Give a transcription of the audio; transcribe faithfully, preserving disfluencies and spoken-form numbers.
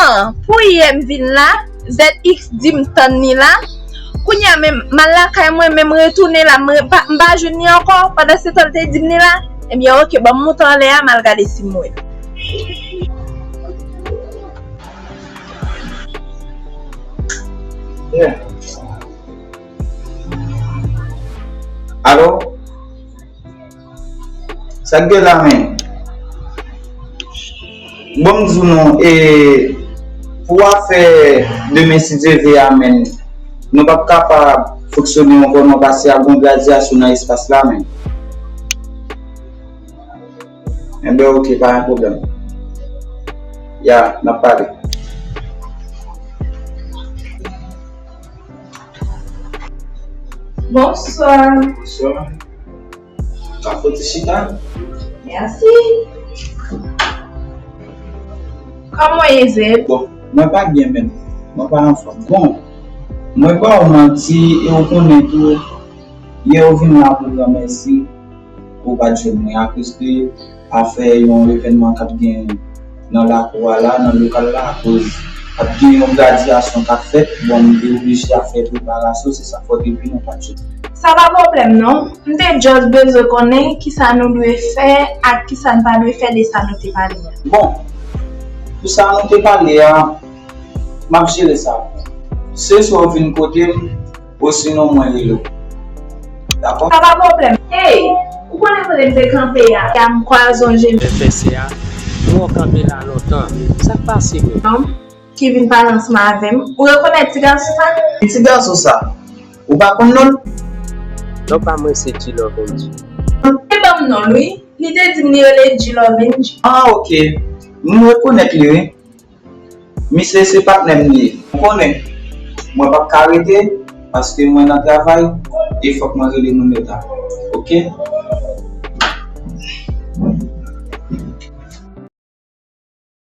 An, pou yè m vin la, Z X di m tann li la. Kounye a menm, m al lakay mwen, men m retounen la, m re- pa- m pa jwenn li ankò. Pandan se tan l te di m li la, ebyen, oke, ban m moute anlè a, m al gade si m wè l. Yeah. Alo? Sa k gen la, men? Bon, m di w non, e, pou afè demen, si Dye vle, a, men, nou p ap kapab fonksyone ankò non, paske ap gen yon gradyasyon nan espas la, men. Enben, oke, pa gen pwoblèm. Ya, n ap pale. Bonswa. Bonswa. Ka foti chita? Mèsi. Kòman w ye, Zeb? Bon, mwen pa byen menm. Mwen pa anfòm. Bon, mwen pa w manti, e w konnen tou, yè w vin la pou granmèsi, ou pa t jwenn mwen, akoz de afè yon evènman k ap gen nan lakou a la, nan lokal la, akoz ap gen yon gradyasyon k ap fèt, bon, m te oblije ap fè preparasyon, se sa k fè depi nou pa t jwenn. Sa pa pwoblèm non, m te just bezwen konnen kisa nou dwe fè ak kisa n pa dwe fè de sa nou te pale a. Bon, pou sa nou te pale a, m ap jere sa. Se swa w vin kote m, osinon mwen rele w. Dakò? Sa pa pwoblèm. Hey, ou konnen kote m te kanpe a? Ya, m kwaze yon je m. Pwofesè a, nou kanpe la lontan. Sa k pase menm? Nonm ki vin pale ansanm avè m. Ou rekonèt ti gason sa? Ti gason sa? Ou pa konn non l? Non pa mwen se G Love N G. Li te ban m non l wi. Li te di m li rele G Love N G. Ah, oke. M rekonèt li wi. Misye se patnè m li ye. Ou konnen, mwen p ap ka rete, paske mwen nan travay, e fòk mwen rele moun yo ta. Oke?